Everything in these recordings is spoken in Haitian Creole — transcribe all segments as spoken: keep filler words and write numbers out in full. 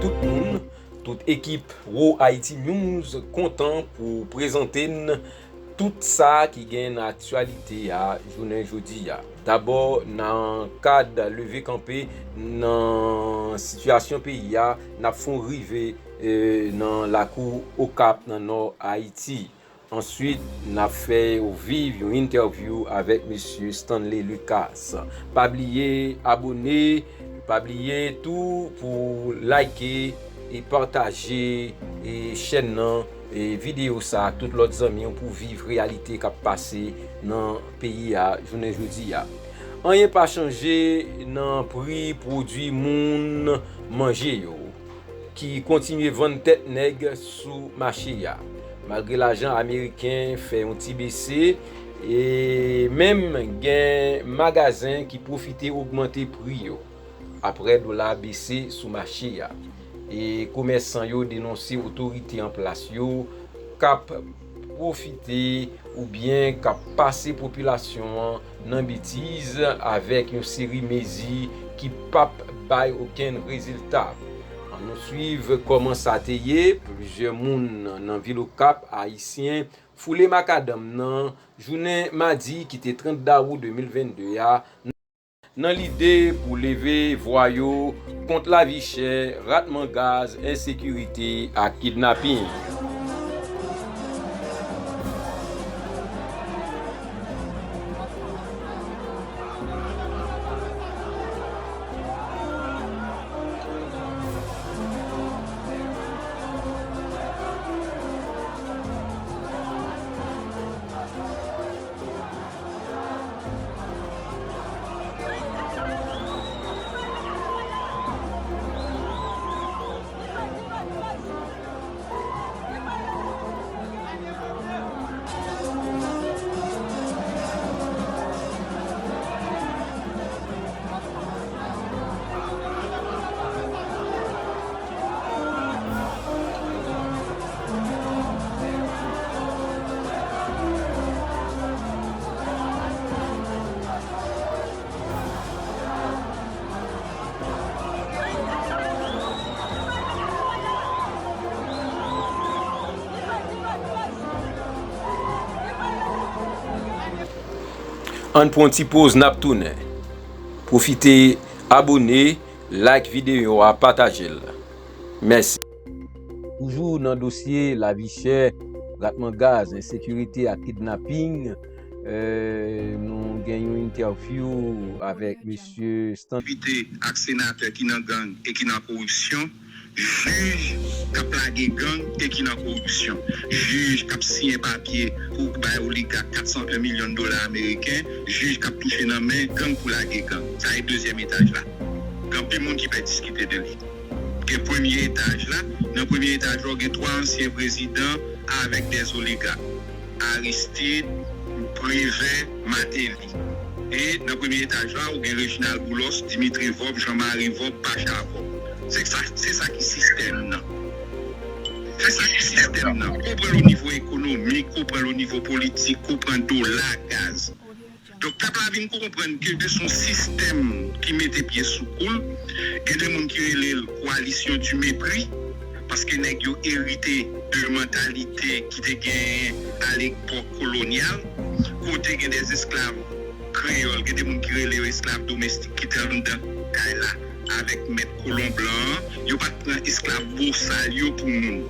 Tout moun, tout ekip Wo Haiti News kontan pou prezante n tout sa ki gen nan aktyalite a jounen jodi a. Dabò, nan kad leve kanpe nan sitiyasyon peyi a, n ap fè w rive, eh, nan lakou Okap nan Nò Ayiti. Answit, n ap fè w viv yon entèvyou avèk mesye Stanley Lucas. Pa bliye abòne, pa bliye tou pou like e pataje e chèn nan e videyo sa ak tout lòt zanmi w pou viv reyalite k ap pase nan peyi a jounen jodi a. Anyen pa chanje nan pri pwodui moun manje yo ki kontinye vann tèt nèg sou mache a. Malgre lajan ameriken fè yon ti bese, e menm gen magazen ki pwofite ogmante pri yo apre dola bese sou mache a. E komèsan yo denonse otorite an plas yo k ap pwofite oubyen k ap pase popilasyon an nan betiz avèk yon seri mezi ki p ap bay okenn rezilta. Ann nou swiv kòman sa te ye. Plizyè moun nan vil Okap, Ayisyen, foule makadanm nan jounen madi ki te trant dawou de mil vennde a, nan lide pou leve vwa yo kont lavi chè, ratman gaz, ensekirite ak kidnaping. Ann pran yon ti poz, n ap tounen. Pwofite abòne, like videyo a, pataje l. Mèsi. Toujou nan dosye lavi chè, ratman gaz, ensekirite ak kidnaping, eh, nou gen yon entèvyou avèk mesye Stanley. Depite ak senatè ki nan gang e ki nan koripsyon, jij k ap lage gang e ki nan koripsyon, jij k ap siyen papye pou bay oligak kat san en milyon dola ameriken, jij k ap touche nan men gang pou lage gang. Sa e dezyèm etaj la. Gen anpil moun ki pè diskite de li. Gen premye etaj la. Nan premye etaj la, w gen twa ansyen prezidan avèk dè oligak. Aristide, Privè, Martelly. E nan premye etaj la, ou gen Reginald Boulos, Dimitri Vorbe, Jean Marie Vorbe, Pacha Vorbe. Se sa, se sa ki sistèm nan. Se sa ki sistèm nan. Ou pran l o nivo ekonomik, ou pran l o nivo politik, ou pran dola, gaz. Donk, pèp la vin konprann ke se yon sistèm ki mete pye sou kou l. Gen de moun ki rele l coalition du mépris, paske nèg yo erite de mantalite ki te genyen alepòk kolonyal, kote gen de esklav kreyòl, gen de moun ki rele yo esklav domestik ki te anndan kay la avèk mèt kolon blan an, yo pa t pran esklav bosal yo pou moun.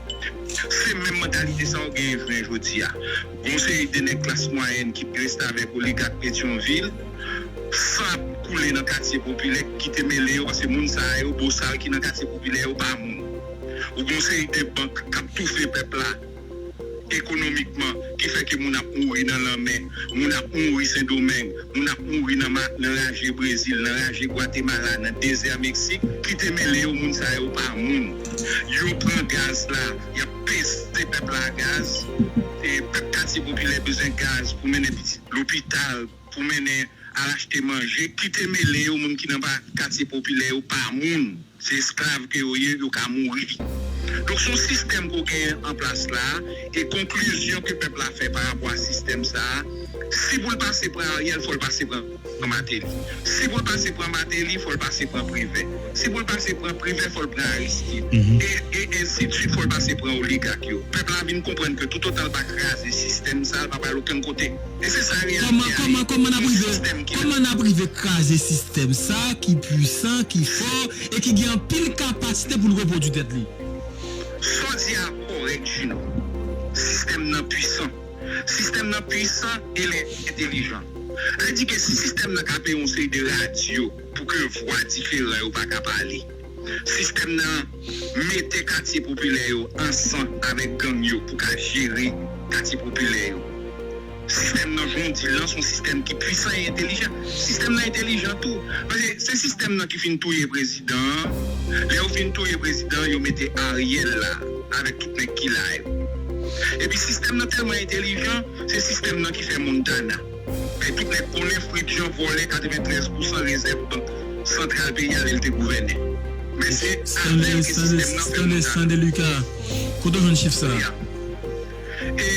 Se menm mantalite sa w genyen jounen jodi a. Gon seri de nèg klas mwayèn ki restavèk oligak Petyonvil, san ap koule nan katye popilè ki te mele yo, paske moun sa yo, bosal ki nan katye popilè yo, pa moun. Ou gon seri de bank k ap toufe pèp la ekonomikman, ki fè ke moun ap mouri nan lanmè, moun ap mouri Sendomeng, moun ap mouri nan ma-, nan raje Brezil, nan raje Gwatemala, nan dezè Meksik, ki te mele yo, moun sa yo pa moun. Yo pran gaz la, y ap peze pèp la gaz. E pèp katye popilè bezwen gaz pou mennen pitit lopital, pou mennen al achte manje. Ki te mele yo, moun ki nan pa-, katye popilè yo pa moun. Se esklav ke yo ye, yo ka mouri. Donk, se yon sistèm ke w genyen an plas la, e konklizyon ke pèp la fè pa rapò a sistèm sa a, si pou l pase pran Ariel, fò l pase pran Martelly. Si pou l pase pran Martelly, fò l pase pran Privè. Si pou l pase pran Privè, fò l pran Aristide. E, e ensi de suite, fò l pase pran oligak yo. Pèp la vin konprann ke toutotan l pa kraze sistèm sa a, l pa pral okenn kote. E se sa reyalite a ye. Kòman, kòman, kòman n ap rive, kòman n ap rive kraze sistèm sa a ki pwisan, ki fò, e ki gen anpil kapasite pou l repwodui tèt li? Sa w di a kòrèk, Jino. Sistèm nan pwisan. Sistèm nan pwisan e l entèlijan. Sa vle di ke si sistèm nan ka peye yon seri de radyo pou ke vwa diferan yo pa ka pale, sistèm nan mete katye popilè yo ansanm avèk gang yo pou ka jere katye popilè yo. Sistèm nan, jan w di l lan, se yon sistèm ki pwisan e entèlijan. Sistèm nan entèlijan tou. Paske se sistèm nan ki fin touye prezidan an. Lè yo fin touye prezidan an, yo mete Ariel la, avèk tout nèg ki la yo. Epi sistèm nan tèlman entèlijan, se sistèm nan ki fè Montana. E tout nèg konnen Fritz Jean vòlè katreventrèz pousan rezèv bank santral peyi a lè l te gouvènè. Men se avè l ke sistèm nan fè Montana. Stanley, Stanley, Stanley Lucas, kote w jwenn chif sa a? E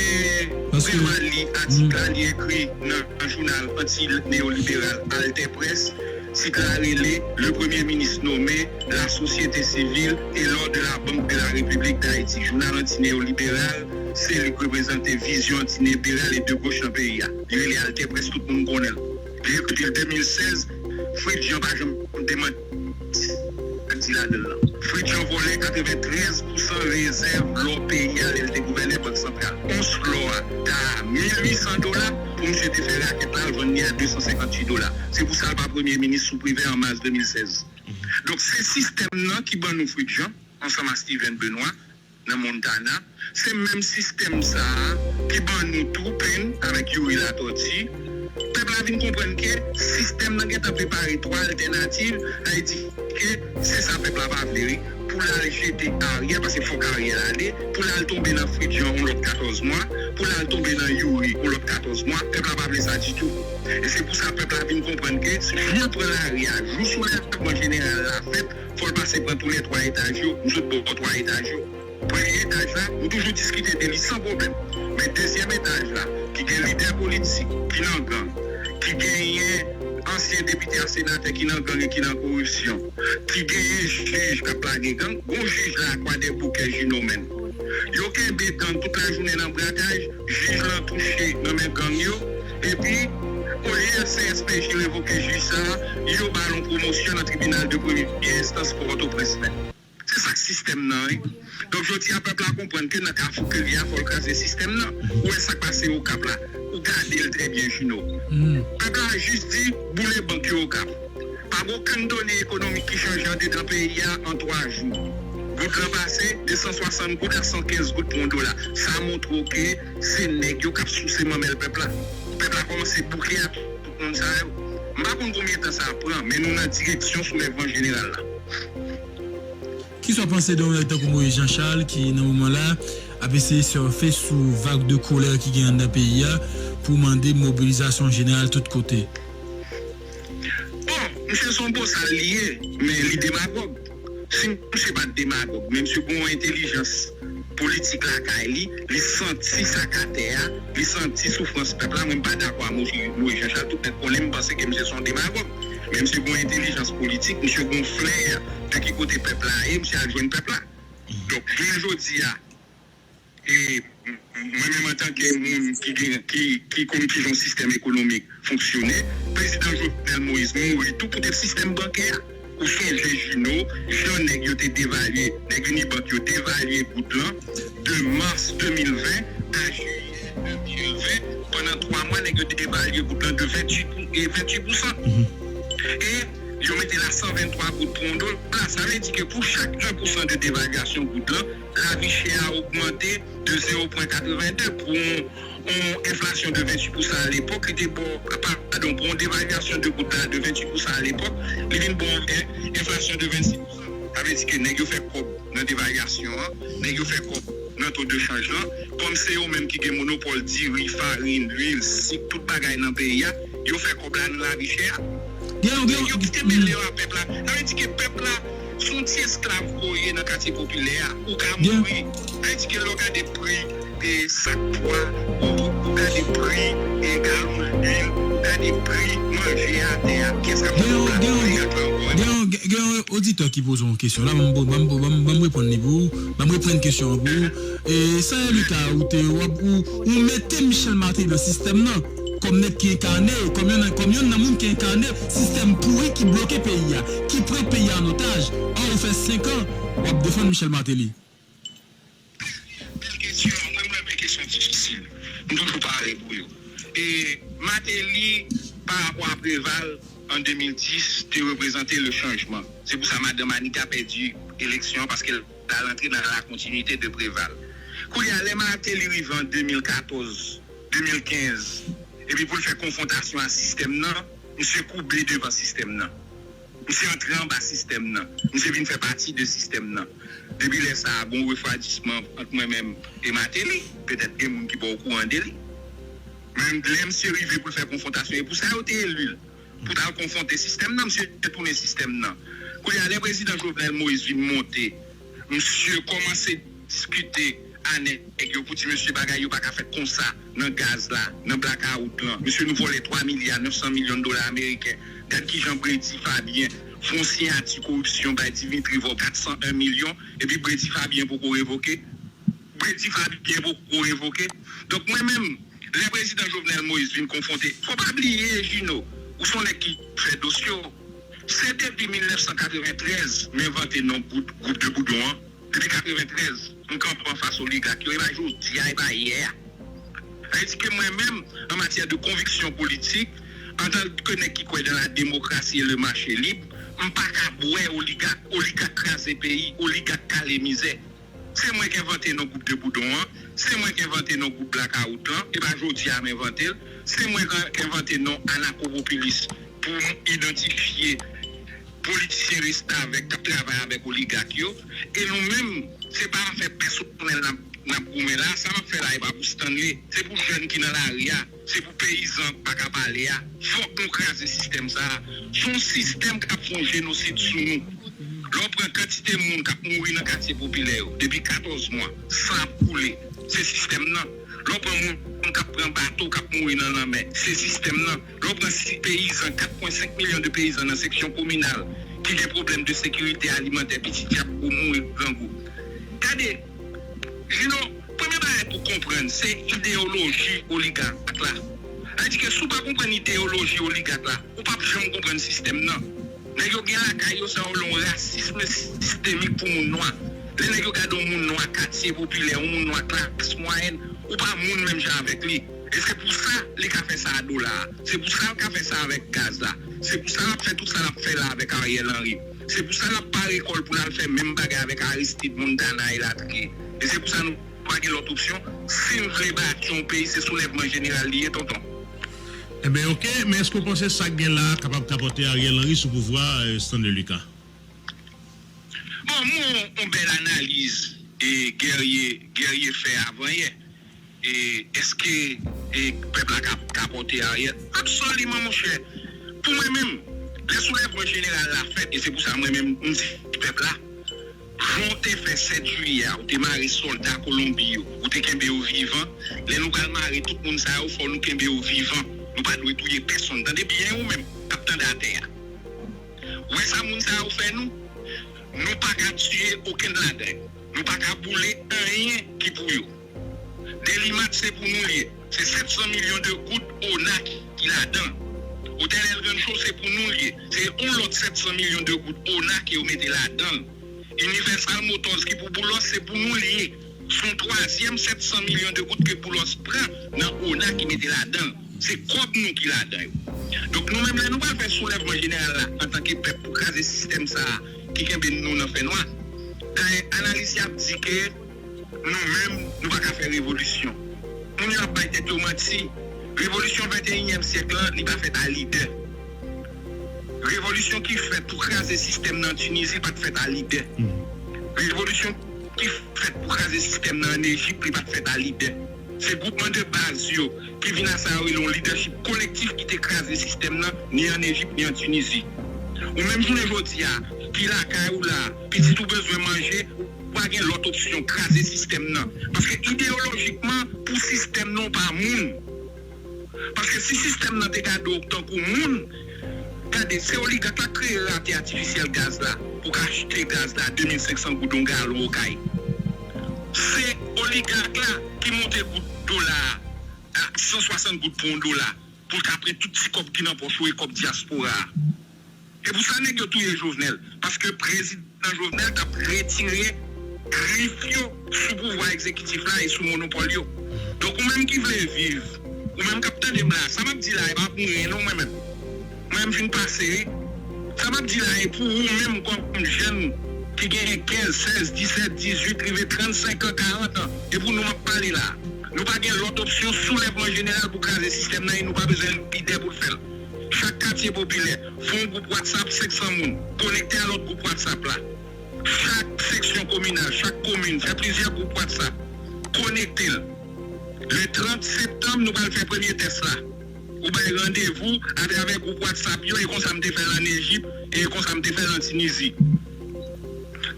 ou gen dwa li atik la, li ekri nan jounal anti-neyoliberal AlterPresse. Tit la rele Le Premier Ministre nommé, la société civile et l'or de la Banque de la République d'Haïti. Jounal anti-neyoliberal, se li k reprezante vizyon anti-neyoliberal e de goch nan peyi a. Li rele AlterPresse, tout moun konnen l. Li ekri depi de mil sèz, Fritz Jean pa janm demanti sa k di ladan l lan. Fritz Jean vòlè katreventrèz pousan rezèv lò peyi a lè l te gouvènè Bank Santral. Ons lò a ta mil uit san dola, pou misye te fè rakèt la, l vann li a de san senkanntuit dola. Se pou sa l pa premye minis sou Privè an mas de mil sèz. Donk, se sistèm nan ki ban nou Fritz Jean, ansanm a Steven Benoît, nan Montana. Se menm sistèm sa a ki ban nou tou Payne avèk Youri Latortue. Pèp la vin konprann ke sistèm nan gentan prepare twa altènativ, sa vle di ke se sa pèp la pa vle, wi. Pou l al jete Ariel, paske fòk Ariel ale, pou l al tonbe nan Fritz Jean yon lòt katòz mwa, pou l al tonbe nan Youri yon lòt katòz mwa, pèp la pa vle sa ditou. E se pou sa pèp la vin konprann ke jou l pran lari a, jou soulèvman jeneral la fèt, fò l pase pran tou lè twa etaj yo, m sot bò twa etaj yo. Premye etaj la, nou toujou diskite de li san pwoblèm. Men dezyèm etaj la, ki gen lidè politik ki nan gang, ki genyen ansyen depite ak senatè ki nan gang e ki nan koripsyon, ki genyen jij k ap lage gang, gon jij la Kwadèboukè Jino menm. Yo kenbe gang tout lajounen nan brakaj, jij lan touche nan men gang yo, epi, olye C S P J revoke jij sa a, yo ba l yon pwomosyon nan tribinal de premye enstans Pòtoprens menm. Se sa k sistèm nan, wi. Donk, jodi a, pèp la konprann ke nan kafou ke l ye a, fò l kraze sistèm nan. Ou wè sa k pase Okap la. Ou gade l trè byen, Jino. Pèp la jis di, boule bank yo Okap. Pa gen okenn done ekonomik ki chanje andedan peyi a an twa jou. Goud lan pase de san swasant goud a san kenz goud pou yon dola. Sa montre w ke se nèg yo k ap souse manmèl pèp la. Pèp la kòmanse bouke ak tout moun sa yo. M pa konn konbyen tan sa ap pran, men nou nan direksyon soulèvman jeneral la. Kisa w panse de yon nèg tankou Moïse Jean Charles ki, nan moman la, ap eseye sèfe sou vag de kolè ki gen anndan peyi a pou mande mobilizasyon jeneral tout kote? Bon, misye se yon bosal li ye, men li demagòg. Si misye pa t demagòg, men misye gen yon entèlijans politik lakay li, li santi sa k atè a, li santi soufrans pèp la. Mwen m pa dakò a Moïse Jean Charles, tout nèt konnen m panse ke misye se yon demagòg. Men misye gen yon entèlijans politik, misye gen yon flè de ki kote pèp la ye, misye al jwenn pèp la. Donk, jounen jodi a, e, mwen menm antanke moun ki gen, ki, ki konn kijan yon sistèm ekonomik fonksyone, prezidan Jovenel Moïse mouri tou poutèt sistèm bankè a. Ou sonje, Jino, jan nèg yo te devalye, nèg Unibank yo devalye goud lan de mas de mil ven a jiye de mil ven, pandan twa mwa, nèg yo te devalye goud lan de venntuit pou, e venntuit pousan. E yo mete l a san venntwa goud pou yon dola. Sa vle di ke pou chak en pousan de devalyasyon goud lan, lavi chè a ogmante de zewo pwen katreven de pou yon yon enflasyon de venntuit pousan alepòk, li te ba w, padon, pou yon devalyasyon de goud la de venntuit pousan alepòk, li vin ba w en, enflasyon de vennsis pousan. Sa vle di ke nèg yo fè kòb nan devalyasyon an, nèg yo fè kòb nan to de chanj lan, kòm se yo menm ki gen monopòl diri, farin, lwil, sik, tout bagay nan peyi a, yo fè kòb la nan lavi chè a. Nèg yo kite mele yo a pèp la. Sa vle di ke pèp la, Se yon ti esklav ke w ye nan katye popilè a. Ou ka mouri. Sa vle di ke lè w gade pri e sak pwa, ou, ou gade pri e galon lwil, ou gade pri manje atè a, kiyès k ap mande w la? Gen yon, gen yon oditè ki poze yon kesyon la, ban m, ban m, ban m, ban m reponn li pou ou, ban m reprann kesyon an pou ou. E, Saint Lucas, ou te, w ap, ou, ou mete Michel Martelly nan sistèm nan kòm nèg ki enkane, kòm yonn, kòm yonn nan moun ki enkane sistèm pouri ki bloke peyi a, ki pran peyi a an otaj. Ò, ou fè senk an, w ap defann Michel Martelly. Bèl kesyon, mwen, mwen renmen kesyon difisil. M toujou pare pou yo. E Martelly, pa rapò a Préval, an de mil dis, te reprezante le changement. Se pou sa madanm Anita pèdi eleksyon an, paske l al antre nan la continuité de Préval. Kounye a, lè Martelly rive an de mil katòz, de mil kenz, epi pou l fè konfwontasyon a sistèm nan, misye koube devan sistèm nan. Misye antre anba sistèm nan. Misye vin fè pati de sistèm nan. Depi lè sa a, gen yon refwadisman ant mwen menm e Martelly. Petèt gen moun ki pa okouran de li. Men lè misye rive pou l fè konfwontasyon, e pou sa yo te eli l, pou t al konfwonte sistèm nan, misye tounen sistèm nan. Kounye a, lè prezidan Jovenel Moïse vin monte, misye kòmanse diskite a nèg yo pou di, mesye, bagay yo pa ka fèt konsa nan gaz la, nan blakawout lan. Mesye, nou vòlè twa milya nèf san milyon dola ameriken. Gad kijan Bredy Fabien fè yon siyati koripsyon bay Dimitri Vorbe kat san en milyon, epi Bredy Fabien poko revoke. Bredy Fabien poko revoke. Donk, mwen menm, lè prezidan Jovenel Moïse vin konfwonte, fò pa bliye, Jino, ou se yon nèg ki fè dosye w. Se depi mil nèf san katreventrèz m envante non gwoup, gwoup de Boudon an. Depi katreventrèz, m kanpe anfas oligak yo, e pa jodi a, e pa yè a. Sa vle di ke mwen menm, an matyè de konviksyon politik, antanke nèg ki kwè dans la démocratie et le marché libre, m pa ka bwè oligak. Oligak kraze peyi, oligak kale mizè. Se mwen k envante non gwoup de Boudon an, se mwen k envante non gwoup blakawout lan, e pa jodi a m envante l, se mwen k envante non anakopopilis pou m idantifye politisyen restavèk k ap travay avèk oligak yo, e nou menm, se pa afè pèsonèl n ap, n ap goumen la, sa m ap fè la, e pa pou Stanley, se pou jèn ki nan lari a, se pou peyizan k pa ka pale a, fòk nou kraze sistèm sa a, se yon sistèm k ap fè yon jenosid sou nou. Lè w pran kantite moun k ap mouri nan katye popilè yo depi katòz mwa, san ap koule, se sistèm nan. Lè w pran moun k ap pran bato k ap mouri nan lanmè, se sistèm nan. Lè w pran si peyizan, kat pwen senk milyon de peyizan nan seksyon kominal ki gen pwoblèm de sekirite alimantè, pitit y ap gwo mouri grangou. Gade, Jino, premye bagay pou konprann, se ideyoloji oligak la. Sa vle di ke si w pa konprann ideyoloji oligak la, ou p ap janm konprann sistèm nan. Nèg yo gen lakay yo, sa yo yon rasism sistemik pou moun nwa. Lè nèg yo gade yon moun nwa katye popilè, yon moun nwa klas mwayèn, ou pa moun menm jan avèk li. E se pou sa li ka fè sa a dola a. Se pou sa l ka fè sa avèk gaz la. Se pou sa l ap fè tout sa l ap fè la avèk Ariel Henry. Se pou sa l ap pare kò l pou l al fè menm bagay avèk Aristide, Montana elatriye. E se pou sa nou pa gen lòt opsyon. Si n vle bati yon peyi, se soulèvman jeneral li ye, tonton. Ebyen, oke, men èske w panse sa k gen la a kapab kapòte Ariel Henry sou pouvwa a, Stanley Lucas? Bon, m wè yon, yon bèl analiz e Guerrier, Guerrier fè avanyè. E èske e pèp la ka, ka pote Ariel? Absoliman, monchè. Pou mwen menm, lè soulèvman jeneral la fèt, e se pou sa mwen menm, m di pèp la, jan w te fè sèt jiyè a, ou te mare sòlda Kolonbi yo, ou te kenbe yo vivan. Lè nou pral mare tout moun sa yo, fò nou kenbe yo vivan. Nou pa dwe touye pèsonn. Tande byen ou menm k ap tande atè a. Ou wè sa moun sa yo fè nou? Nou pa ka tiye okenn ladan yo. Nou pa ka boule anyen ki pou yo. Delimat se pou nou l ye. Se sèt san milyon de goud ona ki ladan l. Otèl El Rancho se pou nou l ye. Se yon lòt sèt san milyon de goud ona ke yo mete ladan l. Universal Motors ki pou Boulos se pou nou l ye. Se yon twazyèm sèt san milyon de goud ke Boulos pran nan ona ki mete ladan l. Se kòb nou ki ladan yo. Donk nou menm lè nou pral fè soulèvman jeneral la antanke pèp pou kraze sistèm sa a ki kenbe nou nan fènwa. Dayè, analis y ap di ke nou menm, nou pa ka fè revolisyon. Moun yo ap bay tèt yo manti. Revolisyon venteyinyèm syèk lan, li pa fèt a lidè. Revolisyon ki fèt pou kraze sistèm nan Tinizi pa t fèt a lidè. Revolisyon ki fèt pou kraze sistèm nan ann Ejip, li pa t fèt a lidè. Se gwoupman de baz yo ki vin a sa yo rele yon lidèchip kolektif ki te kraze sistèm nan, ni ann Ejip, ni an Tinizi. Ou menm jounen jodi a, ki lakay ou la, pitit ou bezwen manje, ou pa gen lòt opsyon, kraze sistèm nan. Paske ideyolojikman, pou sistèm nan, ou pa moun. Paske si sistèm nan te gade w tankou moun, gade, se oligak la k kreye rate atifisyèl gaz la, pou ka achte gaz la de mil senk san goud yon galon Okay. Se oligak la ki monte goud dola a, a san swasant goud pou yon dola, pou l ka pran tout ti kòb ki nan pòch ou e kòb dyaspora a. E pou sa nèg yo touye Jovenel, paske prezidan Jovenel t ap retire grif yo sou pouvwa egzekitif la e sou monopòl yo. Donk, ou menm ki vle viv, ou menm k ap tande m la, sa m ap di la, e pa pou mwen non, mwen menm. Mwen menm fin pase, wi. Sa m ap di la, e pou ou menm kòm jèn ki gen kenz, sèz, disèt, dizuit, rive trannsenk an, karant an. E pou nou m ap pale la. Nou pa gen lòt opsyon soulèvman jeneral pou kraze sistèm nan e nou pa bezwen lidè pou l fè l. Chak katye popilè, fè yon gwoup WhatsApp senk san moun, konekte a lòt gwoup WhatsApp la. Chak seksyon kominal, chak komin, fè plizyè gwoup WhatsApp, konekte l. Le trant septanm, nou pral fè premye tès la. Ou bay randevou atravè gwoup WhatsApp yo, e konsa m te fè l ann Ejip, e konsa m te fè l an Tinizi.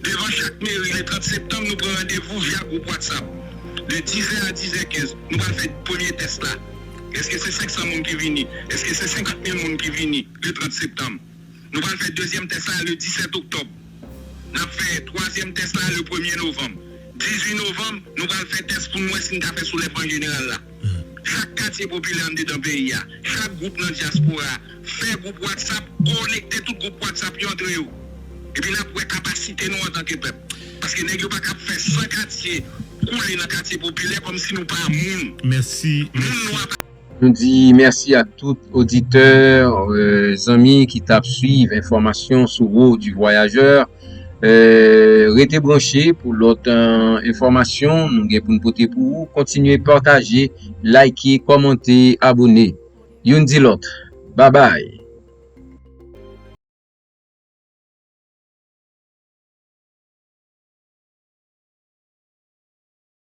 Devan chak meri, le trant septanm, nou pran randevou via gwoup WhatsApp. De dizè a dizè kenz, nou pral fè premye tès la. Èske se senk san moun ki vini? Èske se senkant mil moun ki vini le trant septanm? Nou pral fè dezyèm tès la le disèt oktòb. N ap fè twazyèm tès la le premye novanm. Dizuit novanm, nou pral fè tès pou n wè si n ka fè soulèvman jeneral la. Chak katye popilè anndedan peyi a, chak gwoup nan dyaspora a, fè gwoup WhatsApp, konekte tout gwoup WhatsApp yo antre yo. Epi n ap wè kapasite nou antanke pèp. Paske nèg yo pa ka ap fè san katye koule nan katye popilè kòmsi nou pa moun. Mèsi, Moun mèsi. nwa pa Nou di mèsi a tout oditè, euh, zanmi ki t ap swiv enfòmasyon sou Roue du Voyageur. Euh, rete branche pou lòt, euh, enfòmasyon nou gen pou n pote pou ou. Kontinye pataje, like, kòmante, abone. Youn di lòt. Babay.